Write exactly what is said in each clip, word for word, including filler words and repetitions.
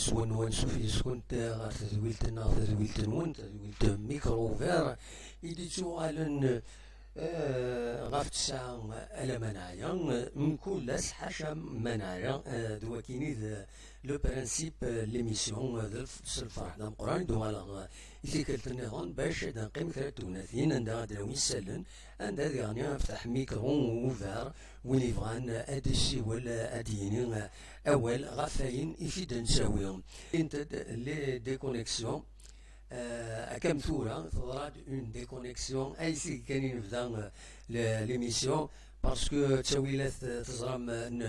Swen-nwen sufis-kent ɣer tedwilt-nneɣ, tadwilt-nwen, tadwilt Micro Ouvert, i d-ittuɣalen, eh, ɣef ttesɛa alamma neɛya, eh, mkul ass ḥaca ma neɛya, eh, d wakin i d le principe, eh, l'émission, eh, d lf-, s lferḥ d ameqqran i d-uɣaleɣ, eh, i tikkelt nniḍen bac ad neqqim kra n tegnatin anda ad d-nawi isallen, anda diɣen ad nefteḥ micro ouvert, win yebɣan ad d-isiwel, ad d-yini awal ɣef wayen i t-id-nettawi. Int-d les déconnexions, eh, akka am tura teḍra-d une déconnexion, ayseg kan i nebda, eh, le-, l'émission, parce que ttawilat, eh, teẓram, eh, n,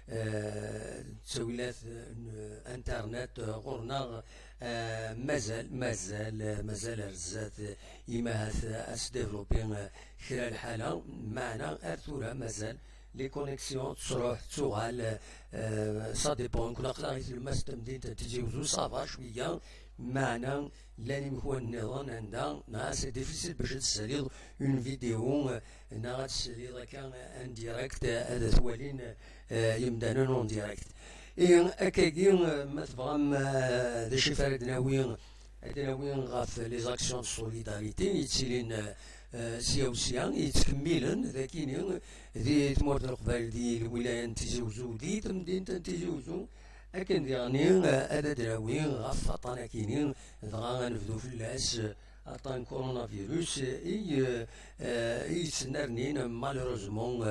eh, ttawilat, eh, n internet, eh, ɣur-neɣ, eh, mazal, mazal, eh, mazal ar zdat, eh, imahat, eh, ad s-développer, eh, kra lḥala, meɛna ar tura mazal les connexions tettruḥ, tettuɣal, eh, ça dépend, kul aql-aɣ i tlemmast tamdint n Tizi Uzzu, ça va cwiya, meɛna llan imekwan nniḍen anda, neɣ c'est difficile bac ad tessaliḍ une vidéo, eh, neɣ ad tessaliḍ akka en direct, eh, ad twalin, eh, yemdanen en direct. Et akkagi, eh, ma tebɣam, eh, d acu i ara d-nawi, ad d-nawi ɣef les actions de solidarité yettilin, eh, sya u sya, yettkemmilen d akini di tmurt n Leqbayel, di lwilaya n Tizi Uzzu, di temdint n Tizi Uzzu, akken diɣni, eh, ad d-nawi ɣef aṭṭan akini, dɣa ad nebdu fell-as, eh, aṭṭan coronavirus, eh, i, eh, eh, i yettnernin malheureusement,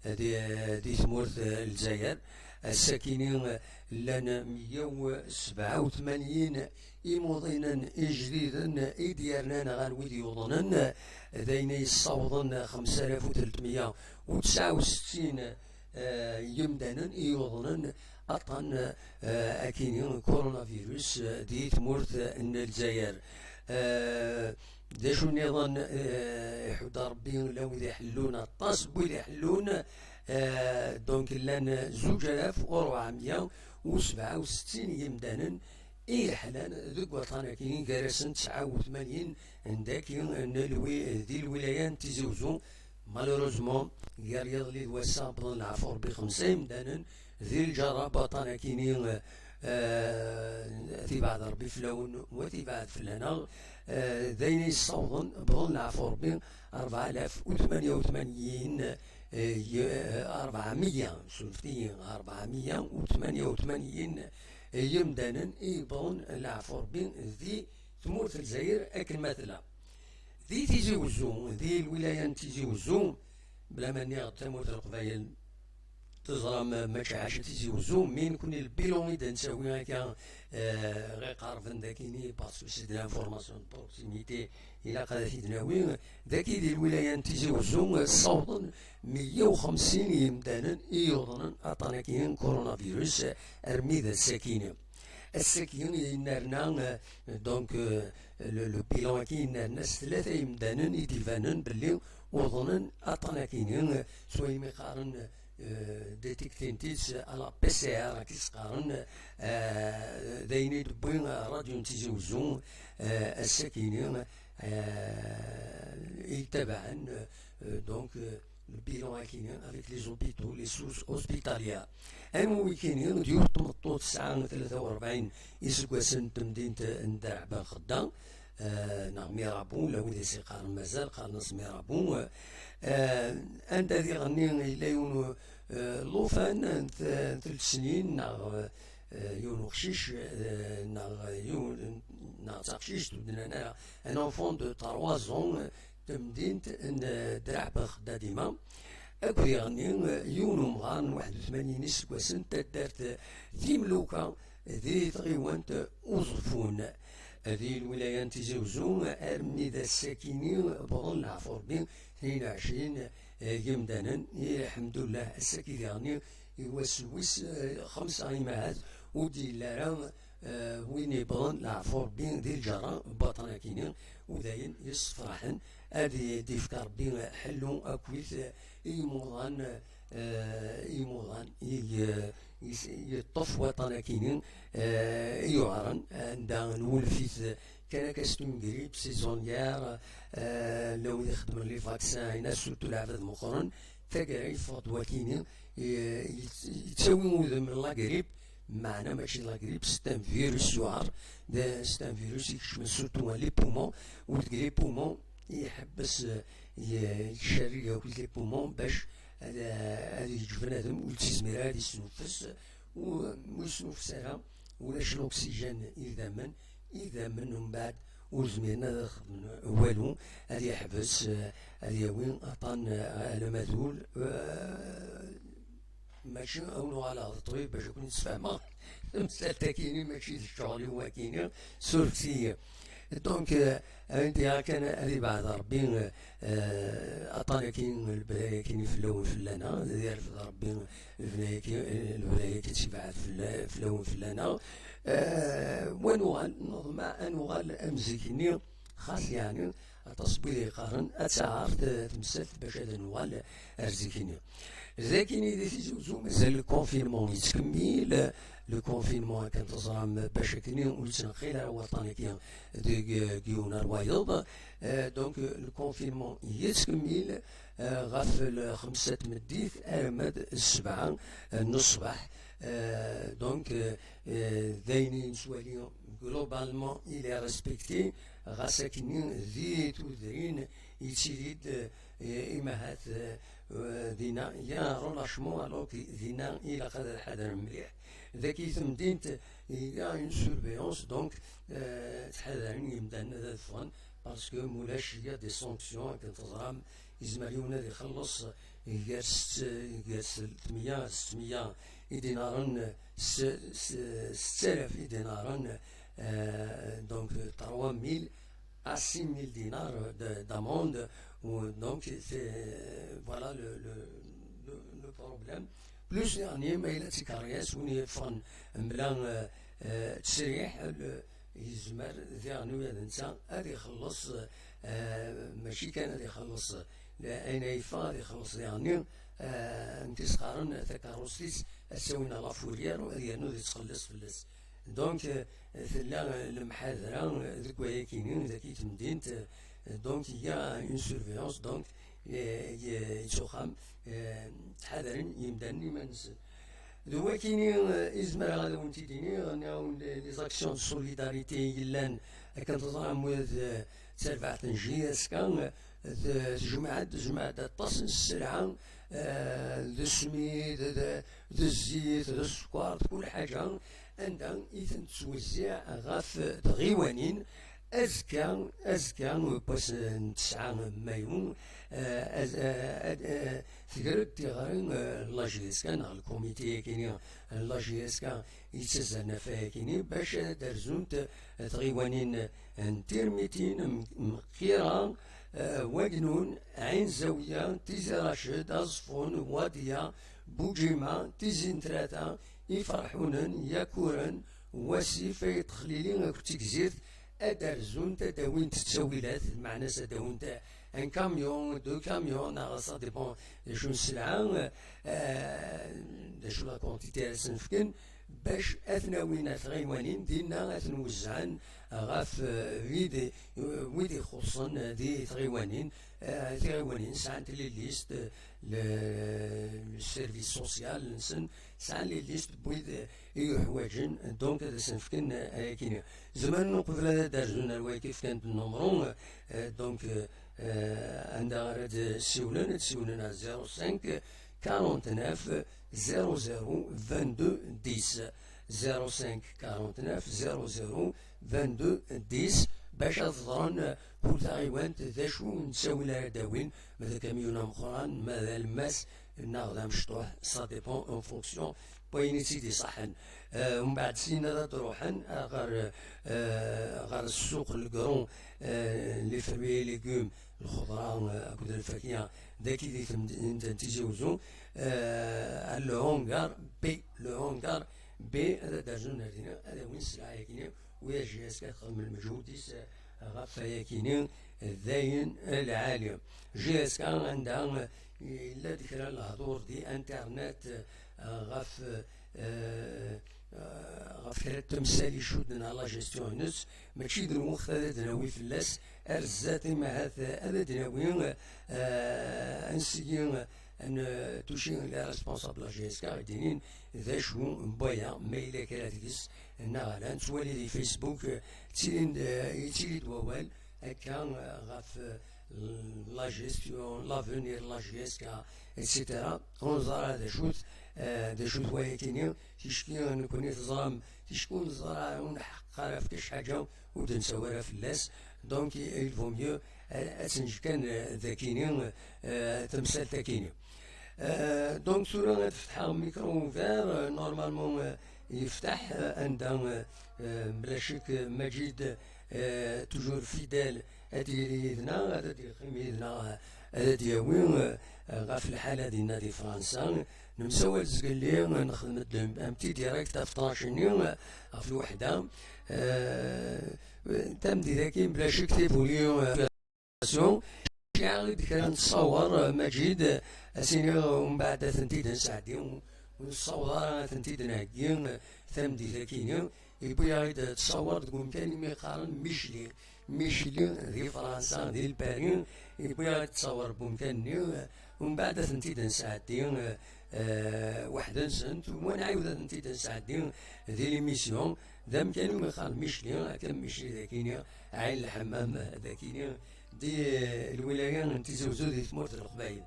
eh, di, di tmurt, eh, n Lezzayer. Ass-akini, eh, llan meyya u sebɛa u tmanyin imuḍinen ijdiden i d-yernan ɣer wid yuḍnen, d ayen ay yessawḍen xemsa alaf u tletmeyya u tesɛa u settin, eh, yimdanen i yuḍnen aṭṭan, eh, akini coronavirus, eh, di tmurt n Lezzayer. Eh, d acu nniḍen, eh, iḥudd Rebbi la wid iḥellun, aṭas n wid iḥellun, eh, donc llan zuǧ alaf u rebɛemya u sebɛa u settin yimdanen i yeḥlan deg waṭṭan-agi, gar-asen tesɛa u tmanyin n dagi n lwi-, di lwilaya n Tizi Uzzu. Malheureusement, gar yiḍelli d wass-a, wwḍen leɛfu Rebbi xemsa yemdanen di lǧerra n waṭṭan-agi-ni, eh, ad ibeɛɛed Rebbi fell-awen, wa ad ibeɛɛed fell-aneɣ. Eh, d ayen i yessawḍen, wwḍen leɛfu Rebbi rebɛa alaf u tmanya u tmanyin, eh, y-, eh, rebɛemya, surfet-iyi, rebɛemya u tmanya u tmanyin yemdanen i yewwḍen leɛfu Rebbi di tmurt n Lezzayer akken ma tella. Di Tizi Uzzu, di lwilaya n Tizi Uzzu, bla ma nniɣ tamurt n Leqbayel, teẓram, eh, mačči ḥaca Tizi Uzzu, mi nekni le bilan i d-nettawi akka, eh, ɣ-, iqerben dakini, parce que c'est de l'information de proximité, ilaq ad t-id-nawi. Dagi di lwilaya n Tizi Uzzu, eh, ssawḍen meyya u xemsin yimdanen i yuḍnen aṭṭan-agi n coronavirus, eh, armi d ass-agi-ni. Ass-agi yennerna, eh, donc, eh, le, le bilan-agi yennerna s tlata yimdanen i d-ibanen belli uḍnen aṭṭan-agi-ni, eh, s wayen mi qqaren, eh, détectin-t à la P C R, akka i s-qqaren, eh, d ayen i d-tewwi, eh, rradyu n Tizi Uzzu, eh, ass-agi-ni, eh, i itabaɛen, eh, donc, eh, le bilan-agi-ni avec les hôpitaux, les sources hospitalières. Anwa wigi-ni? D yiwet n tmeṭṭut tesɛa tlata u rebɛin iseggasen n temdint n Ddeɛba Lxedda, eh, neɣ Mirabeau, la wid i s-iqqaren mazal, qqaren-as Mirabeau, eh, anda diɣen-nni yella yiwen, eh, llufan n t-, n telt snin, neɣ, eh, yiwen uqcic, eh, neɣ yiwen, neɣ d taqcict, ur d-nnan ara, un enfant de trois ans, eh, temdint n, eh, Ddeɛba Lxedda dima. Akked diɣen-nni, eh, yiwen umɣar n waḥed u tmanyin iseggasen, taddart, eh, Timluka, di tɣiwant Uẓeffun, di lwilaya n Tizi Uzzu, armi d ass-akini wwḍen leɛfu Rebbi tnin u ɛecrin, eh, yimdanen. I lḥemdullah, ass-agi diɣen i wass wis, eh, xemsa imahat ur d-yelli ara, eh, win yewwḍen leɛfu Rebbi di lǧerra n waṭṭan-akini, u d ayen yessefraḥen. Ad d-yefk Rebbi ḥellu akkit, eh, i yimuḍan, eh, i yimuḍan i, eh, i s-, yeṭṭef waṭṭan-akini, eh, i yuɛren, anda nwulef-it kan akka, c'est une grippe saisonnière, eh, la wid ixeddmen les vaccins, ayen-a surtout leɛbad meqqren, taggara yeffeɣ-d wakini, eh, yett-, yettawi udem n la grippe, Meɛna mačči d la grippe, c'est un virus yuɛer, c'est un virus ikecmen surtout les poumons, u deg les poumons iḥebbes, eh, yekcem akk les poumons bac ad, ad yeǧǧ bnadem ur yettizmir ara ad yesnuffes, u ur yesnuffes ara, ulac l'oxygène i idammen, idammen umbeɛd ur zmiren ad xedmen walu, ad yeḥbes, eh, ad yawi aṭṭan, eh, alamatul, eh, mačči ad wen-uɣaleɣ d ṭṭbib bac ad ken-id-sfehmeɣ. Tamsalt-akini mačči d ccɣel-iw akini, surfet-iyi. Donc, eh, ayen diɣ kan ad ibeɛd Rebbi, eh, aṭṭan-agi, lebda-yakini fell-awen fell-aneɣ, ad irfed Rebbi lebda-yaki, eh, lebda-yaki ad tibɛed fell-, fell-awen fell-aneɣ. Eh, wa nuɣal, neḍmeɛ ad nuɣal am zik-nni, xas yeɛni aṭas n wid yeqqaren ad taɛer t-, temsalt bac ad nuɣal ar zik-nni. Dagini di Tizi Uzzu mazal le confinement yettkemmil, le confinement akken teẓram bac akken ur yettneqqil ara waṭṭan-agi deg, deg yiwen ar wayeḍ. Eh, donc, le confinement yettkemmil, eh, ɣef lxemsa n tmeddit arma d ssebɛa, eh, n ṣṣbeḥ. Eh, donc, eh, eh, d ayen i nettwali globalement il est respecté, ɣas akkenni di tudrin yettili-d, eh, imahat, eh, dinna il y a un relâchement, alors que dinna ilaq ad ḥadren mliḥ. Dagi temdint il y a une surveillance, donc, eh, ttḥadaren yimdanen ad ffɣen, parce que mulac il y a des sanctions, akken teẓram, yezmer yiwen ad ixelleṣ gar sett-, gar tmeyya, setmeyya idinaren, s-, s-, settaṛ alaf idinaren, eh, donc trois mille à six mille dinars de, d'amende, ou donc c'est, voilà le, le, le, le problème. Plus, yeɛni ma yella d tikeryas win yeffɣen mebla, eh, eh, ttesriḥ, le, yezmer diɣen ula d netta ad ixelleṣ, eh, mačči kan ad ixelleṣ, la-, ayen ay yeffeɣ ad ixelleṣ diɣen, eh, n tisqaren takeṛṛust-is ad s-awin à la fourrière, ad yernu ad yettxelliṣ fell-as. Donc, eh, tella, eh, lemḥadra, eh, deg wayakini, dagi temdint, eh, donc il y a une surveillance, donc, eh, eh, yettwaxxam, eh, ttḥadaren yimdanen iman-nsen. D wakini, eh, i zemreɣ ad awen-t-id-iniɣ, nniɣ-awen les, les actions de solidarité yellan, akken teẓram, wid, eh, d tarbaɛt n J S K, eh, t-, tejmeɛ-d, tejmeɛ-d aṭas n sselɛa, eh, d usmid, d, d zzit, d sskeṛ, d kul ḥaǧa, anda i ten-tettwezziɛ ɣef tɣiwanin, azekka, azekka, n wass n tesɛa n mayu, eh, az-, eh, ad, eh, tegra-d tiɣri, eh, n la J S K neɣ lkumiti-agi n la J S K yettazzalen ɣef wayagi-nni bac ad rzunt, eh, tɣiwanin n Tirmitin, M-, Mqira, eh, Wagnun, Ɛin Zawiya, Tizi Raced, Aẓeffun, Wadiya, Buǧima, Tizi n Tlata, Iferḥunen, Yakuren, Wasif, Ayt Xlili akked Tigzirt, ad rzunt, ad d-awint ttawilat, meɛna-s ad d-awint un camion, deux camions, neɣ ça dépend d acu n sselɛa, eh, d acu la quantité ara sen-fken, bac ad ten-awin ar tɣiwanin, dinna ad ten-wezzɛen ɣef, eh, wid, wid ixuṣṣen di tɣiwanin. Eh, tiɣiwanin sɛant les listes, le, le service social-nsen, sɛan les listes n wid i yuḥwaǧen, donc ad asen-fken ayakini. Zemren uqbel ad d-rzun ar wayagi fkan-d numru, eh, donc, eh, anda ara d-siwlen, ad siwlen ar zéro cinq quarante-neuf zéro zéro vingt-deux dix, zéro cinq quarante-neuf zéro zéro vingt-deux dix, bac ad ẓren, eh, kul taɣiwant d acu n ttawil ara d-awin, ma d akamyun ameqqran, ma d alemmas, neɣ d amecṭuḥ, ça dépend en fonction n wayen i tt-id-iṣaḥen. Eh, umbeɛd syin ad d-ruḥen, eh, ɣer, eh, ɣer ssuq Legru, eh, les fruits et légumes, lxeḍra, eh, akked lfakya, dagi di temdint n Tizi Uzzu, eh, le hangar B, le hangar B, ad d-rzun ar dinna, ad awin sselɛa-agi-nni, u J S K txeddem lmeǧhud-is, eh, ɣef wayagi-nni, eh, d ayen, eh, lɛali. J S K anda, eh, yella-d kra n lehdur di internet, eh, ɣef, eh, eh, ɣef kra n temsal icudden ɣer la gestion-ines, mačči d lweqt ad d-nawi fell-as, ar zdat imahat, eh, ad d-nawi, eh, ansi, eh, N-, Tuci, les responsables n la G S K i d-inin d acu n waya, ma yella kra deg-s neɣ ala. Nettwali di Facebook, eh, ttilin-d, eh, yettili-d wawal akka, eh, ɣef, eh, la gestion, l'avenir n la G S K, et cetera. Ur neẓri ara d acu-t, eh, d acu-t wayakini, ticki nekkni teẓram, ticki ur neẓri ara, ur nḥeqqeq ara ɣef kra ḥaǧa, ur d-nettawi ara fell-as. Donc, il vaut mieux, eh, ad tt-neǧǧ kan, eh, d akini, eh, tamsalt akini. Eh, donc, tura ad fetḥeɣ micro ouvert, eh, normalement, eh, yefteḥ, eh, anda, eh, eh, bla ccek, eh, Majid, eh, toujours fidèle, ad yili yid-neɣ, ad d-yeqqim yid-neɣ, eh, ad d-yawi, eh, ɣef lḥala dinna di Fransa. Nemsawal zgelli, nexdem-d un petit direct ɣef tranche-nni, ɣef lweḥda. Eh, tameddit-agi, bla ccek, tibuli, eh, Ciɛi-d kra n tṣawer, eh, Majid, eh, ad s-iniɣ, eh, umbeɛd ad tent-id-nesɛeddi, ur, ur nessaweḍ ara ad tent-id-nheggi, eh, tameddit-akini. Yewwi-aɣ-id, eh, tṣawer deg umkan imi qqaren Micli. Micli di Fransa, di Lpari, yewwi-aɣ-id tṣawer n wemkan-nni, eh, umbeɛd ad tent-id-nesɛeddi, eh, eh, weḥd-nsent, u ad nɛiwed ad tent-id-nesɛeddi di l'émission. D amkan umi qqaren Micli, akka Micli d akini, Ɛin Lḥemmam d akini, di, eh, lwilaya n Tizi Wezzu di tmurt n Leqbayel.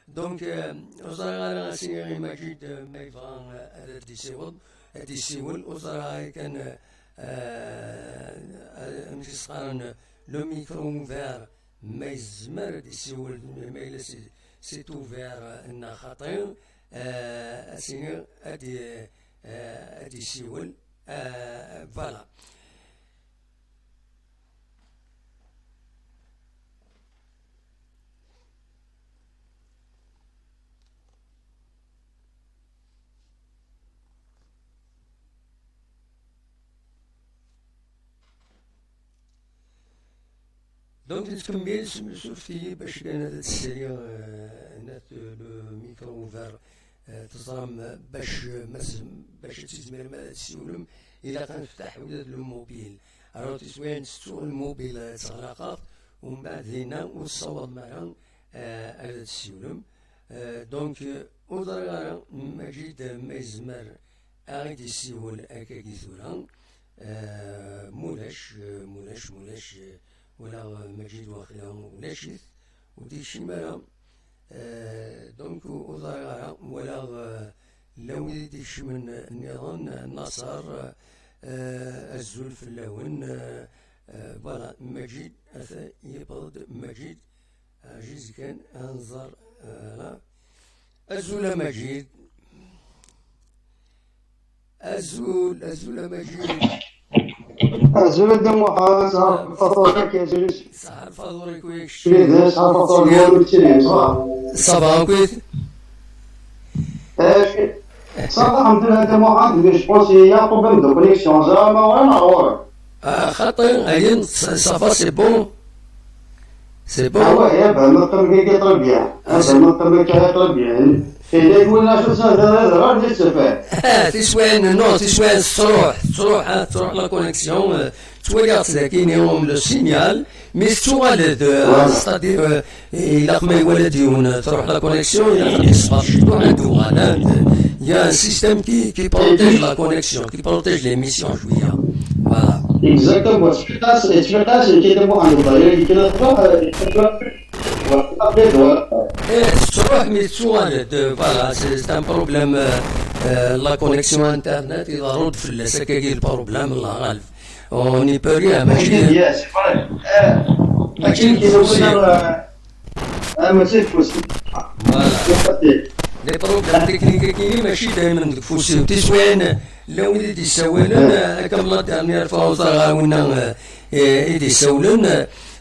Donc, eh, ur ẓriɣ ara ad s-iniɣ i Majid, eh, ma yebɣa, eh, ad d-isiweḍ, ad d-isiwel, ur ẓriɣ ara kan, eh, eh, amek i s-qqaren, le micro ouvert, ma yezmer ad d-isiwel, ma yella c'est, c'est ouvert, eh, neɣ xaṭi, eh, ad s-iniɣ ad d-, eh, ad d-isiwel, eh, voilà. Donc, nettkemmil s, surfet-iyi bac kan ad ssaliɣ, eh, net, eh, le micro ouvert. Eh, teẓram, eh, bac, eh, ma s-, bac ad tizmirem ad tessiwlem, ilaq ad nefteḥ ula d le mobile. Alors, tiswiɛin tettu le mobile, eh, ttɣlaqeɣ, umbeɛd dinna ur tessawaḍem ara, eh, ad tessiwlem. Eh, donc, eh, ur ẓriɣ ara, Majid, eh, ma yezmer ad ɣ-id-yessiwel akkagi tura. Eh, mulac, eh, mulac, mulac, eh, walaɣ, eh, Majid waqila ulac-it, ur d-yekcim ara. Eh, donc, ur ẓriɣ ara, walaɣ, eh, llan wid i d-ikecmen nniḍen, eh, Naṣer, eh, azul fell-awen, eh, eh, voilà, Majid, ata yewweḍ-d Majid, ɛziz kan, ad nẓer, eh, ara. Azul a Majid. Azul, azul a Majid. Azul a Dda Muḥend, ṣaḥ lfaṭuṛ-ik, azul. Ṣaḥ lfaṭuṛ-ik, wi kečč. Yid-s, ṣaḥ lfaṭuṛ-ik, wi kečč, ṣaḥ. Ça va, akkit? Eh, ça va, alḥemdulillah, a Dda Muḥend, mais je pense il y a un problème de connexion. Ẓriɣ ma ɣur-i neɣ ɣur-k? Ah, xaṭi, ayen, ça, ça va, c'est bon. C'est bon. Ah ouais, eh ben, notre mec est très bien. Ah, c'est bon, notre mec est très bien. Et dès que la chose, ça, ça, ça, ça, ça se fait. Ah, tiswiɛin, non, tiswiɛin tettruḥ, tettruḥ, ah, tettruḥ la connexion, euh, ttwaliɣ-tt dagi, le signal, mais tettuɣal-d, euh, c'est-à-dire, euh, ilaq ma iwala-d yiwen, euh, truḥ la connexion, ilaq ad iṣber ciṭuḥ, ad d-uɣal, hein. Il y a un système qui, qui protège la connexion, qui protège l'émission, je veux dire. Voilà. Exactement. Tettfiqas, tettfiqas, nekk d Muḥend Ḍahir, nekk la truḥ, euh, Voilà, après, voilà. Eh, tettruḥ, mais tettuɣal-d, euh, voilà, c'est, c'est un problème, euh, euh, la connexion internet, iḍerru-d fell-as akkagi le problème, Allah ɣaleb. On n'y peut rien, mačči d... Yes, voilà. Eh, mačči d ufus-iw. Ah, mačči d ufus-iw. Voilà. Les problèmes techniques-agi mačči daymen deg ufus-iw. Tiswiɛin, llan wid i d-yessawalen, eh, comme la dernière fois, ur ẓriɣ ara winna, eh, eh, i d-yessawlen,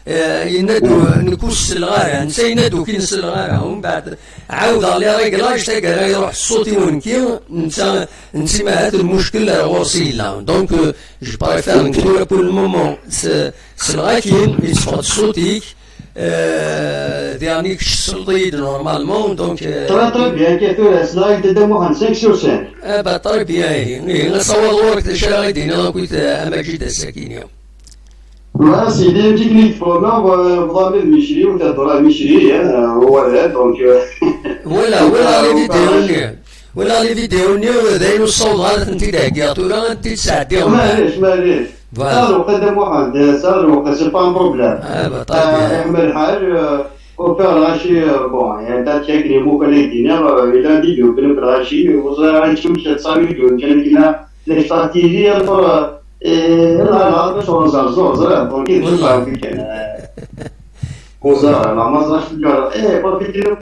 eh, yenna-d, nekk ur selleɣ ara, netta yenna-d ur k-in-selleɣ ara. Umbeɛd ɛawdeɣ les réglages, taggara iruḥ ṣṣut-iw nekki, netta, netta ma ahat lmuckel ar ɣur-s i yella. Donc, euh, je préfère nekk tura pour le moment, s-, selleɣ-ak-in, yetteffeɣ-d ṣṣut-ik, euh, diɣen kečč tesleḍ-iyi-d normalement, donc, euh... Très, très bien, kif tura selleɣ-ak-d a Dda Muḥend, cinq sur cinq. Eh ben, très bien, ihi, ihi, asawaḍ ɣur-k d acu ara ɣ-d-tiniḍ akkit, euh, a Maǧid ass-agi-nni. Voilà, c'est des techniques de problème, euh, bḍan d Micli, ou t'as droit à Micli, hein, euh, voilà, donc, euh, Wala, wala les vidéos-nni. Wala les vidéos-nni, d ayen ur ssawḍeɣ ara ad tent-id-heggiɣ tura, ad tent-id-sɛeddiɣ. Maɛlic, maɛlic. Voilà. Sɛiɣ lweqt a Dda Muḥend, sɛiɣ lweqt, c'est pas un problème. Ah, bah, très bien. Iḥma lḥal, euh, ufiɣ lɣaci, euh, bon, yella kra n yimukan ay d-iniɣ, euh, yella d-idukken akk lɣaci, ur ẓriɣ ara amek ad ttṣawi idukken kan akken la stratégie, alors, euh, et là, là, je suis en zone, ẓriɣ, donc, il faut pas que, euh, ur ẓriɣ, ma, ma ẓriɣ, eh, profiter.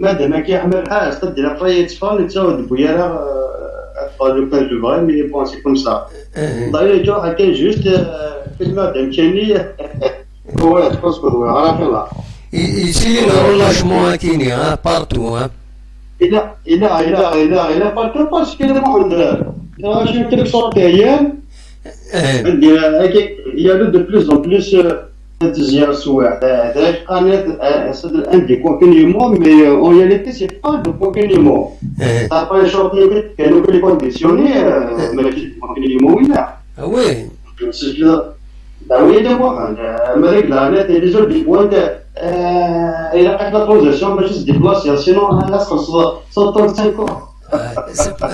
Madame Aki Ahmed Has, c'est-à-dire après, il faut ne pas oublier, euh, être le père du vrai, mais bon, c'est comme ça. D'ailleurs, tu vois, quand juste, euh, que madame Kenny, ouais, je pense que, ouais, à la fin, là. Il, il, c'est le relâchement à Kenny, hein, partout, hein. Il a, il a, il a, il a, il a partout parce que le monde, euh, il a acheté quelque sorte, hein. Eh. Il y a, il y a de plus en plus, euh, de ziar sweat. Euh, d'ailleurs, on est, euh, c'est un déconfinement, mais, euh, en réalité, c'est pas de confinement. Eh. Ça fait un choc, que nous, les conditionnés, euh, mais c'est confinement, oui, là. Ah oui. C'est que, bah oui, de moi, euh, mais là, on est déjà des points de, euh, il a la transition, mais juste déplacer, sinon, on a soixante-cinq ans. Ah, c'est pas...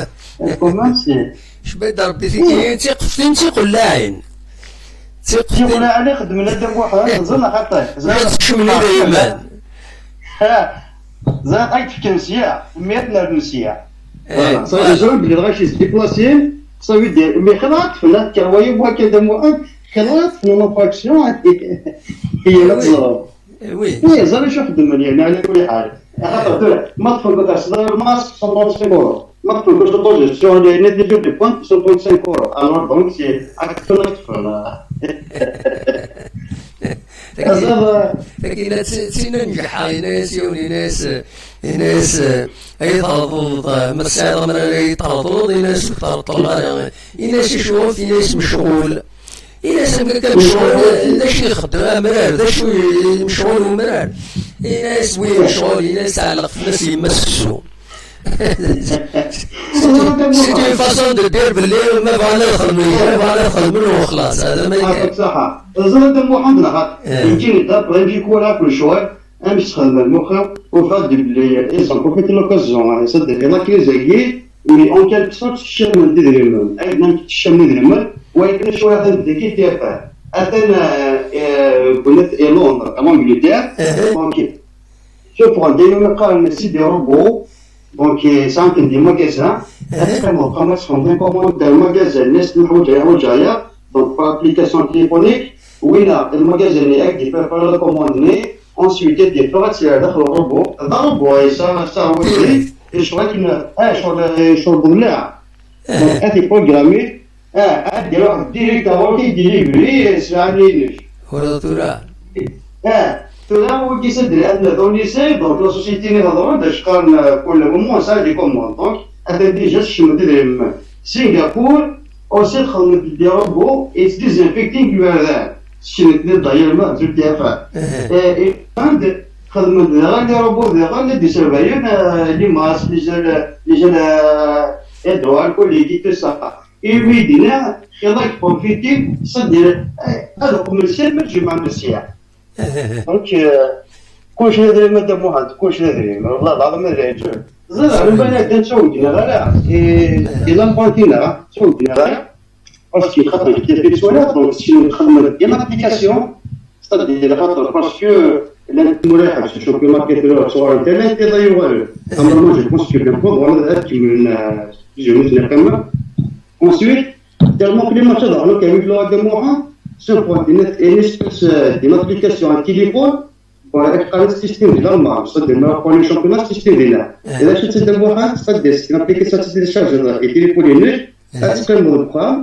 Comment c'est? Cbada Rebbi tigi, d tiqeftin d tiqellaɛin. D tiqeftin. Tiqellaɛin i xeddmen a Dda Muḥend, ẓẓen axaṭer. Ẓẓen. Ur ttkecmen idrimen. Ha, ẓẓen ay d-fken sya, mi ad nernu sya. Eh, voilà. Ça, voilà. Ils ont oublié de racheter ce déplacé, ça veut dire, mais xela ad tfen, ad kker wayi, moi, que Dda Muḥend, xela ad tfen en fraction, et, et, et, oui. Eh oui. Oui, ẓer acu xeddmen, yani, ɛla kulli ḥal. Axaṭer tura, ma tfenkeḍ ar sḍer lmas, soixante-cinq euros. Ma tfenkeḍ soixante-cinq euros, yani, déjà de points, soixante-cinq euros. Alors, donc, c'est actuellement, tagi, tagi, yenna-as, yenna-as yiwen, yenna-as, yenna-as, ay terḍeḍ, ma tesɛiḍ amrar ay terḍeḍ, yenna-as, ur terḍeḍ ara. Yenna-as, acu, yenna-as, mecɣul. Ini-as am akka lecɣal, d acu ixeddem amrar, d acu i lecɣal umrar? Ini-as wi lecɣal, ini-as tɛelleq fell-as yemma seksu. C'est une façon de dire belli ma bɣan ad xedmen, ma bɣan ad xedmen u xlaṣ, hada ma kan. Yɛṭik ṣṣeḥḥa. Teẓriḍ a Muḥend neɣ? Eh. Nekkini d après-midi kul akk lecɣal. Amek sxedmeɣ lmux-iw, ufiɣ-d belli ils ont profité de l'occasion, c'est-à-dire la crise-agi, mais en quelque sorte, tteccamen-d idrimen. Ayen amek tteccamen idrimen, walakin cwiya atan deg-i tirfan. Atan, euh, euh, gnet et Londres, en Angleterre, donc, ssufɣen-d ayen umi qqaren c'est des robots, donc, euh, sɛan-ten des magasins, ad teqqimeḍ, qqaren ad txedmeḍ commande, magasin, nnes neḥwaǧ aya, neḥwaǧ aya, donc, par application téléphonique, winna, lmagasin-nni ad k-d-iffer la commande-nni, ensuite, ad d-yeffeɣ, ad tt-yerr daxel uṛubu. D aṛubu, yesɛa, yesɛa wagi, lecɣal akken, ah, ccɣel, ccɣel d ḍelliɛ. Donc, ad t-iprogrammi, ah, ad d-iruḥ direct ɣur-k, ad d-ilibri, sɛani-inek. Tura, tura. Ah, tura, wagi s ad d-, ad d-nehḍer, on essaie, donc, la société-nni hedren-d, acu qqaren, euh, kul moment, ça, des commandes. Donc, atan déjà, sekcem-d idrimen. Singapour, aussi, txedmeḍ-d des robots, yettdizinfektin deg iberdan. Sekcmen-d d'ailleurs ma d tirfan. Eh, eh, Inde, xedmen-d daɣen les robots daɣen, ad d-surveillen, euh, les masques, les gels, les gels, euh, hydroalcooliques et tout ça. Et oui, dinna, xilla profiter, c'est-à-dire, eh, ad qmen sya ma jemɛen sya. Donc, euh, kullec d adrim a Dda Muḥend, kullec d adrim. Wallah, d aɛḍam ad yeɛǧeb. Ẓriɣ, lemmer ad ttawgneɣ ara, eh, i la banque-ina, ttawgneɣ ara. Parce que xaṭer, kif i ttwaliɣ, donc, si nxeddem une application, c'est-à-dire, xaṭer, parce que llan tmura iḥebbsen championnat, kif i sur Internet, iḍ-a yuɣalen. Normalement, je pense que bientôt, voilà, ad kemmlen, euh, plusieurs minutes, naqima. Ensuite, tellement que les matchs, donc, avec le Adam Morin, c'est pour une, une espèce, euh, d'une application, un téléphone, Bon, ad qqaren système di lalman, c'est-à-dire ma qqaren championnat système dinna. Eh. Ila ad tedda Muḥend, c'est-à-dire c'est une application ad télécharger di téléphone-inek, eh, ad teqqimeḍ deg uxxam,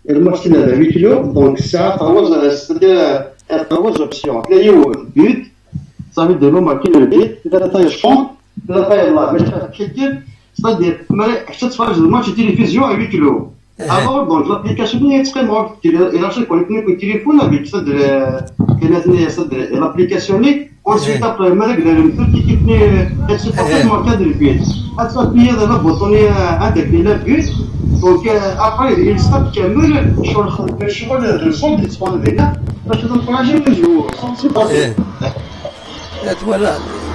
lmatch-nni d à huis clos, donc ça, trois, c'est-à-dire, euh, trois options. Tella yiwet, but, ça veut dire le match-nni le but, tella tayeḍ, tella tayeḍ, la, maca txeddem, c'est-à-dire, ma ad tferrǧeḍ lmatch di télévision à huis clos. Eh. Alors, donc, l'application-nni ad teqqim ɣur-k, il a, il a connecté le téléphone avec, c'est-à-dire, euh, l'application-nni. Ensuite, eh, après, ma tella une petite équipe, euh, elle se passe, eh, dans le cadre de but. Elle s'appuie dans le bouton, euh, avec le but. Donc, euh, après, il s'appuie sur le, sur le son de son, parce que donc, on a jamais joué, c'est pas, eh. Voilà.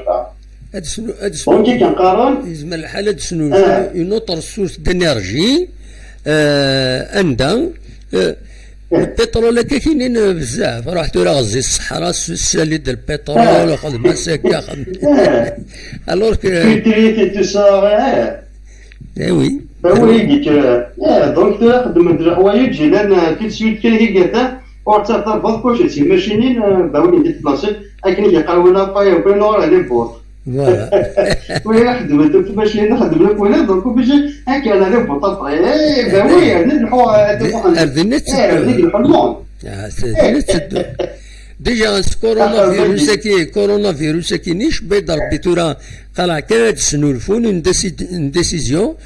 acḥal. Ad snu, ad snu. Donc, i kan qqaren, yezmer lḥal ad snu une autre source d'énergie, euh, anda, euh, lpiṭrul akka kinin bezzaf, ruḥ tura ɣezzi ṣṣeḥra, sali-d lpiṭrul, xdem-as akka, xdem. Alors que, filtrer et tout ça, ouais. Eh oui. Ben oui, donc, euh, eh, donc, tura xeddmen-d leḥwayeǧ, yellan, euh, tout de suite kan i gata, ur ttaṭṭabeḍ kullec d timacinin, euh, ben oui, di teblaṣit, akken i yeqqar win apa, yakk win ur ɛni bur. Voilà. Oui, xeddmen-d timacinin, xeddmen akk win, donc, obligé, akka, ɛni bur, après, eh, ben oui, ɛni lḥu, eh, ar dinna eh, tetteddu. Ɛni lḥu lmond. Ah, c'est, c'est, c'est, déjà, ce coronavirus-agi, coronavirus-agi, niche, ben, dans le bitura, qalaɛ kan ad snulfun une déci-, une décision,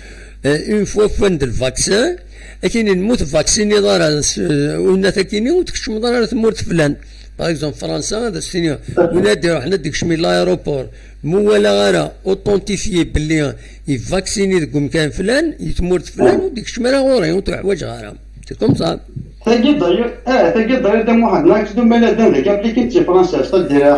euh, une fois fin de vaccin, akin lmut vacciniḍ ara, s-, winna takini, ur tkeččmeḍ ara tmurt flan. Par exemple, Fransa, ad as-tiniḍ, win ad iruḥen ad d-ikcem i l'aéroport, mu walaɣ ara authentifié belli ivaksini deg umkan flan, i tmurt flan, ur d-ikcem ara ɣur-i, ur t-uḥwaǧeɣ ara. C'est comme ça. Tagi d'ailleurs, ah, tagi d'ailleurs, de Mohamed, nak tu mets la dame, les appliquer de français, c'est-à-dire, à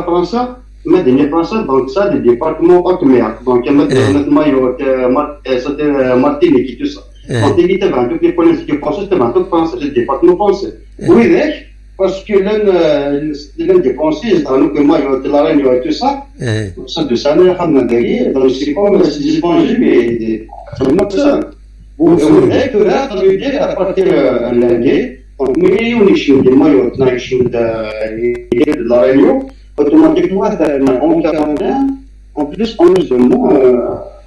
Fransa, ma de français, donc ça, des départements autres, donc, il y a Mayotte, euh, Mar-, euh, c'était, euh, Martinique et tout ça. Donc, il y a vingt-deux les policiers français, c'était vingt-deux français, le département français. Oui, parce que l'un, euh, l'un des conseils, dans le Mayotte, la Réunion et tout ça, ça, de ça, on a dans le système, c'est des étrangers, mais des, c'est une autre chose. Vous, vous êtes là, ça veut dire, à partir, euh, lundi, donc, mais on est chez des Mayotte, on est chez de, de la Réunion, automatiquement, on a en quarantaine, en plus, en musulman, euh,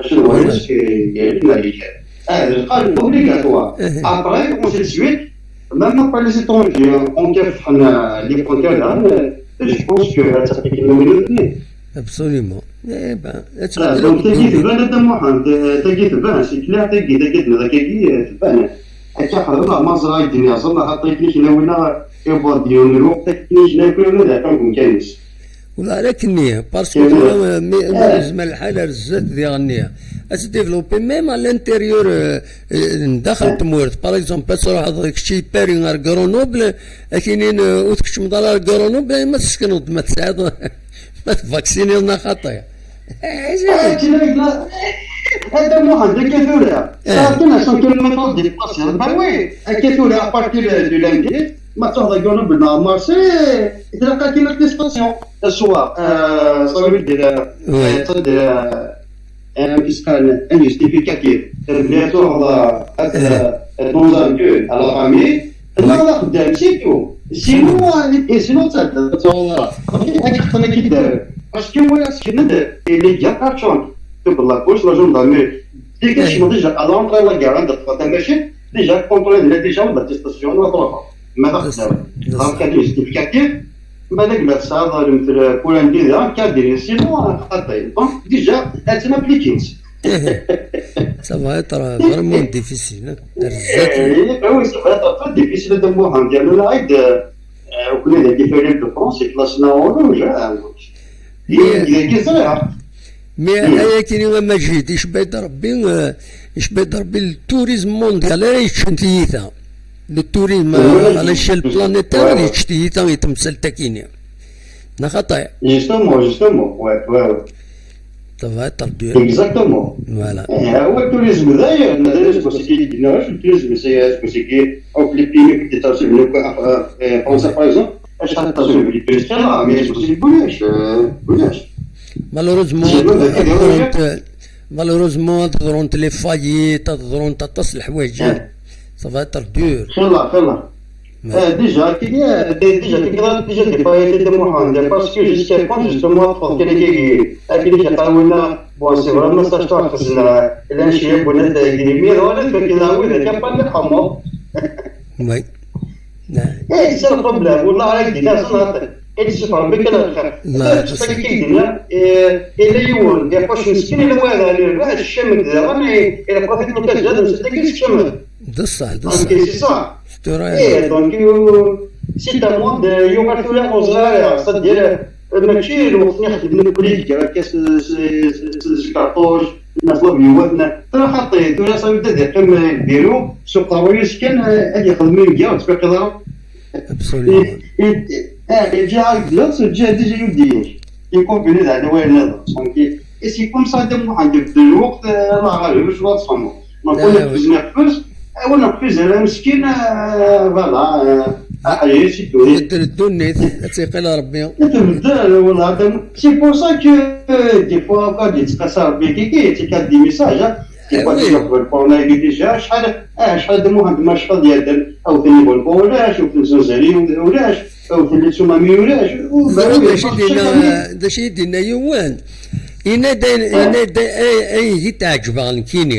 je le vois, c'est, il y a une règle. Ah, je crois, obligatoire. Après, ainsi de suite, même pas les étrangers, hein, on kiffe, on a les frontières là, mais je pense que ça fait une minute. Absolument. Eh ben, ad ah, donc, tagi tban, a Dda Muḥend, tagi tban, c'est clair, tagi, tagi, tagi, tagi, tban. Akka, xedmeɣ, ma ẓriɣ i d-nniɣ, ẓriɣ, xaṭi, kna wina, iwweḍ-d yiwen n lweqt, akken i kna, kna, kna, d aṭan n umkan-is. Wala ara k-nniɣ, parce que tura, mi, mi yezmer lḥal ar zdat diɣ-nni, ad tdéveloppé même à l'intérieur, euh, euh, n daxel n tmurt. Par exemple, ad truḥeḍ kečč i Paris ar Grenoble, ad k-inin, euh, ur tkeččmeḍ ara ar Grenoble, ma tessekneḍ-d, ma tesɛiḍ, ma tvaksiniḍ neɣ xaṭi. Akken ay yella, a Dda Muḥend, akka tura. Sɛiɣ kan cent kilomètres de dépassé. Ben oui, akka tura, à partir de lundi, ma tṛuḥeḍ ar Grenoble neɣ Marseille, ilaq-ak une attestation. Le soir, euh, ça veut dire, euh, ça veut dire, euh, un, qu'est-ce qu'on, un justificatif. Ça veut dire, tu vas, euh, dans un lieu, à la famille, non, là, c'est tout. Sinon, euh, et sinon, ça, ça, ça, ça. Parce que moi, ce que je dis, les gars, par exemple, tu peux la poste, la gendarmerie, dès que je suis déjà à l'entrée, la gare, de la machine, déjà contrôlé, déjà, on a testation, on a droit. Mais là, c'est ça. Donc, il y a des justificatifs, mais les gars, ça, dans le, pour un délai, en cas de, sinon, euh, attends. Donc, déjà, elle s'est appliquée. Ça va être, euh, vraiment difficile, hein. Eh, oui, ça va être très difficile de voir en dialogue. Euh, au plus, les différences de France, c'est que là, c'est en rouge, hein. Mais, il y a des erreurs. Mais, euh, ayakini a Majid, icba-d Rebbi, euh, icba-d Rebbi, le tourisme mondial, ara yeččen tiyita. Le tourisme, euh, à l'échelle planétaire, ara yečč tiyita i temsalt-akini. Neɣ xaṭi? Justement, justement, ouais, ouais, ouais. Ça va être dur. Exactement. Voilà. Eh, ouais, le tourisme, d'ailleurs, le tourisme, c'est qui, le tourisme, c'est, c'est qui, au Philippines, qui est, c'est le, euh, euh, Français, par exemple, achat de tourisme, mais c'est aussi le voyage, euh, voyage. Malheureusement, c'est le voyage. Malheureusement, ad ḍrunt les faillites, ad ḍrunt aṭas n leḥwayeǧ. Ça va être dur. Xilla, xilla. Eh, déjà, kini, eh, déjà, kini, déjà, des faillites de Mohamed, parce que jusqu'à quand, justement, pour que les, eh, kini, j'ai pas eu là, bon, c'est vraiment ça, je crois que c'est la, la chien, bon, net, eh, kini, mais on est que la, oui, il y a pas de comment. Oui. Eh, c'est le problème, on a arrêté, là, ça, là, et c'est pas, mais que la, eh, c'est ça qui est, eh, et les, il y a pas de chance, il y a pas de chance, il y a pas de chance, il y a pas de chance. D ṣṣeḥ, d ṣṣeḥ. C'est ça. Eh, donc, euh, c'est un monde, euh, yuɣal tura ur ẓriɣ ara, c'est-à-dire, euh, mačči d lweqt-nni xedmen nekkni deg, akka, s, s, s, s lkarṭuc, neṭleb yiwet, tura xaṭi, tura ça veut dire ad yeqqim, euh, lbiru, s uqerruy-is kan, euh, ad yexdem imegga, ur tettfiqiḍ ara. Absolument. I, i, ah, déjà, déjà, déjà, déjà, يكون بني ذا وين هذا. Donc, et c'est comme ça, de moi, عندك de الوقت، آه، الله غالب، شو غتصفهموا. Donc, on est plus nerveux. آه، on est plus nerveux، مسكين، آه، voilà، آه، آه، c'est tout. يدير الدنيا، تيقيل ربي. C'est pour ça que, euh, des fois, quand il se passe un peu, c'est des messages, hein. Des fois, déjà, pour le, pour le, déjà, شحال، آه، شحال de moi، عندما شحال ديال، أو تني بول، ولاش، أو تنزل زري، ولاش. أو تلي تسمى ميولاش. D acu i d-yenna, d acu i d-yenna yiwen? Yenna-d ayen, yenna-d ay, ayen i teɛǧbeɣ nekkini.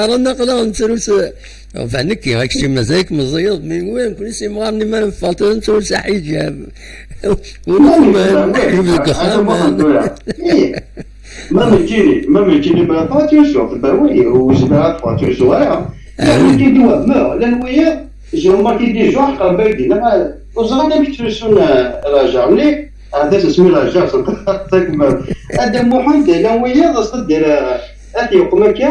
qqaren aql-aɣ nettrus. Enfin, nekki, ak-, kečč mazal-ik meẓẓiyeḍ, mi wi, nekkni s imɣaren-nni mi ara neffeɣ tura nettrus aḥijab. Ur nexdem, neḥkem deg uxxam. Ma nekkini, ma nekkini, ma ffɣeɣ ttrusuɣ, tebbawi, ur zmireɣ ad ffɣeɣ ttrusuɣ ara. Nekki d wehmeɣ, llan wiyaḍ, j'ai remarqué des gens, ḥqen baydina, ur ẓrin amek ttrusun, eh, rajaɣ-nni, ɛad asmi rajaɣ, ad d-muḥend, llan wiyaḍ, as-d-, eh, ad t-yeqqem akka,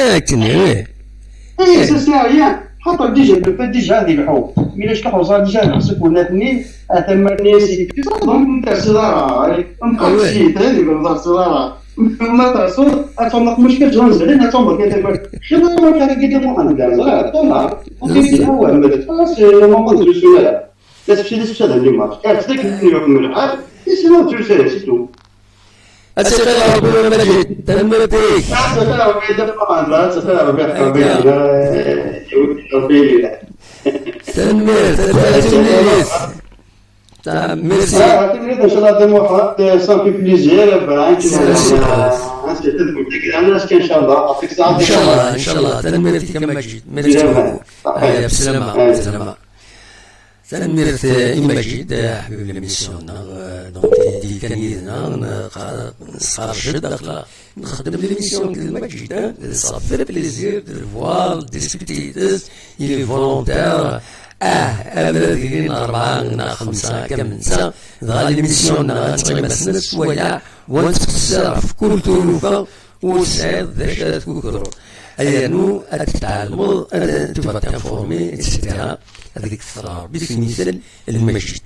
rien akken, oui. Eh, ça sert à rien. Xaṭer déjà, le fait déjà ad ilḥu. Mi la ctuḥuẓa déjà neɣ sukun-atni, atan ma nni-as yekfi, donc ur tersiḍ ara. Am Ah, ouais. Qersi, tani, ur tersiḍ ara. Ma tersiḍ, ad tɛummeḍ mecca ǧran zrin, ad tɛummeḍ kan tamart. Kra ma kan akka Muḥend, ẓriɣ, ṭṭumar. Ur tersiḍ ara, mais ça, c'est le moment de le soleil. La tefsi, la tefsi, ad nni ma. Car c'est que tu veux me le faire, et sinon tu le sais, c'est tout. Ad tt-iqqim Rebbi a Maǧid, tanemmirt-ik. Tanemmirt, tanemmirt. Ta, merci. Ah, tanemmirt, inchallah, de Mohamed, ça me fait plaisir, ben, inchallah, inchallah, inchallah, tanemmirt-ik a Maǧid, merci beaucoup. Allez, bselama, bselama. Tanemmirt, eh, i Maǧid, eh, ḥbib l'émission-nneɣ, eh, donc, i d-yekkan yid-neɣ, eh, qa-, nesqerdec-d aql-aɣ nxeddem l'émission d Maǧid, eh, ça fait plaisir de le voir, de discuter yid-s, il est volontaire. Ah, abrid ilin rebɛa neɣ xemsa akka am netta, dɣa l'émission-nneɣ ad tɣim ass-nni s wayeɛ, wa nettqeṣṣir ɣef kul tulufa, ur tesɛiḍ d acu ara tkukruḍ. Yernu ad tɛelmeḍ, ad tu vas t'informer, et cetera. Ad k-tefreɣ Rebbi s imisel n Lmajid.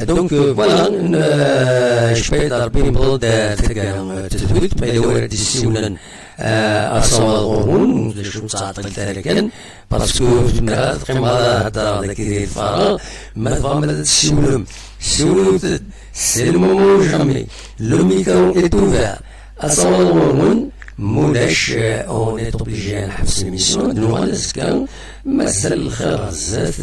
Donc, euh, voilà, n-, euh, je peux dire Rebbi mbeḍ-d, euh, taggara, euh, tedwilt, ma yella wara d-yessiwlen, euh, asawaḍ ɣur-wen, d acu ur ttɛeṭṭilet ara kan, parce que ur zmireɣ ad qqimeɣ ad heddreɣ dagi di lfaraɣ, ma tebɣam ad d-tessiwlem, siwlemt-d, c'est le moment ou jamais. Le micro est ouvert. Asawaḍ ɣur-wen, mulac, euh, on est obligé ad nḥebs l'émission, ad nuɣal azekka, mazal lxir ɣer zdat,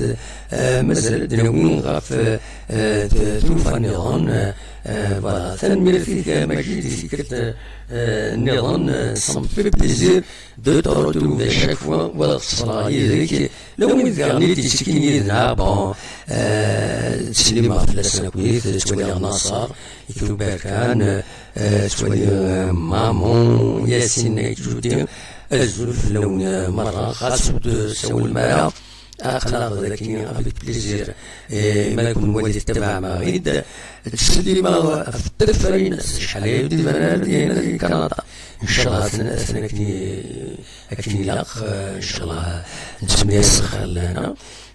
euh, mazal ad d-nawi ɣef, euh, euh, t-, tlufa nniḍen, euh, euh, voilà. Tanemmirt-ik, euh, Maǧid, i tikkelt, euh, euh, nniḍen, euh, ça me fait plaisir de te retrouver chaque fois, wa ad qeṣṣreɣ yid-k, la wid daɣen i d-yettekkin yid-neɣ, bon, euh, ttsellimeɣ fell-asen akkit, ttwaliɣ Naṣer, Ikru Berkan, euh, ttwaliɣ, euh, Mamu, Yasin Ayt Judi, azul fell-awen, euh, merra, xas ur d-tsawlem ara, aql-aɣ dagi avec plaisir. Eh, ma kunwi tettabaɛem-aɣ-id, ttsellimeɣ ɣef ṭṭifa-ines, acḥal aya ur d-iban ara di, di Kanada. Ncallah atan, atan akken i-, akken ilaq, eh, ncallah nettmenni-as lxir lana.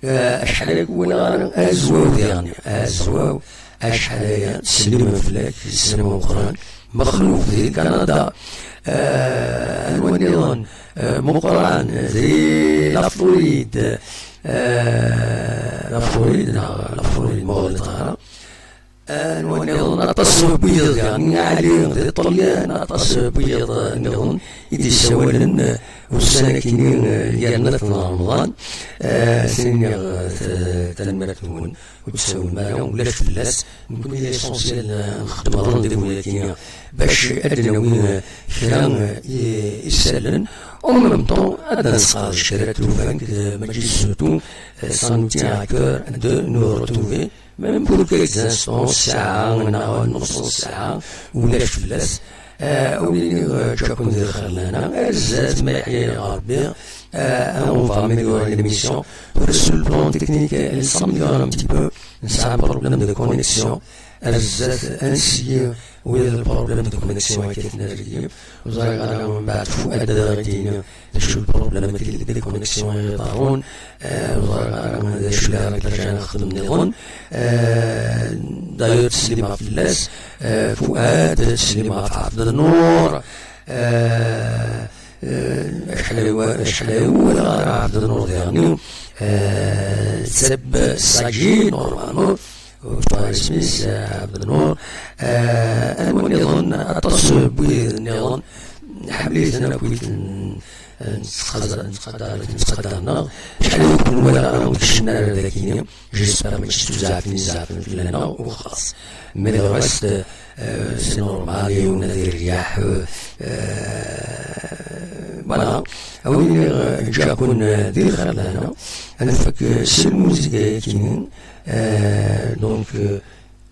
Eh, acḥal aya ur walaɣ ara Azwaw diɣen, Azwaw, acḥal aya ttsellimen fell-ak, sslam ameqqran. Mexluf di Kanada, eh, anwa nniḍen, eh, Meqqran di la Floride, eh, la Floride, neɣ la Floride, ma ur ɣelṭeɣ ara. Anwa nniḍen, aṭas n wiyaḍ, Ɛli di Ṭṭelyan, aṭas n wiyaḍ nniḍen i d-yessawalen, eh, ussan-agi-nni, eh, yerna-ten Remḍan. Eh, sin-nniɣ, eh, t-, tanemmirt-nwen. Ur d-tsawlem ara, ulac fell-as. Nekkni l'essentiel, eh, nxeddem rendez-vous-agi bac ad d-nawi, eh, kra, eh, i-, isallen. En même temps, ad d-nesqerdec kra n tlufa, eh, mačči surtout, eh, c'est un outil à cœur de nous retrouver. Même pour quelques instants, ssaɛa, neɣ nus n ssaɛa, ulac fell-as. Eh, a win-nni, eh, ǧǧiɣ-ken di lxir lana. Ar zdat, ma yeḥya-yaɣ Rebbi, eh, on va améliorer l'émission. Sur le plan technique, elle s'améliore un petit peu. Nesɛa problème de connexion. Ar zdat, ad nessigi wid le problème de connexion akka-ten ar dagi. Ur ẓriɣ ara mbeɛd Fuad ad aɣ-d-yini d acu le problème de connexion i iḍerrun. Eh, ur ẓriɣ ara d acu la réglage ara nexdem nniḍen. Eh, d'ailleurs, ttsellimeɣ fell-as. Eh, Fuad, ttsellimeɣ ɣef Ɛebd Nnur. Eh, eh, acḥal aya, acḥal aya ur walaɣ ara Ɛebd Nnur diɣen. Eh, Seb Saji, normalement. Ur ẓriɣ isem-is, eh, Ɛebd Nnur. Eh, anwa nniḍen, aṭas n wid nniḍen. Nḥemmel-iten akk, wid n-, nettqadar-, nettqadar-, nettqadar-nneɣ. Acḥal ur ken-walaɣ ara ur d-keččmen ara dagi. J'espère mačči d tuzeɛfin i zeɛfen fell-aneɣ, u xlaṣ. Mais le reste, euh, c'est normal, yiwen ad iryaḥ, euh, voilà. A win, euh, ǧǧiɣ-ken, euh, di lxir lana. Ad nfak, euh, s lmuziga-agi-nni. Euh, donc, euh,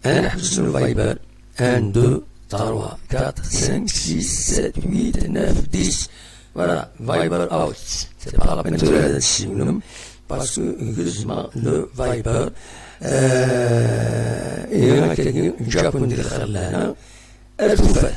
ad neḥbes le Viber. Un, deux, trois, quatre, cinq, six, sept, huit, neuf, dix. Voilà, Viber out. C'est pas la peine de le dire. parce que gezmeɣ le Viber. Euh, ihi akkagi, ǧǧiɣ-ken di lxir lehna. Ar tufat.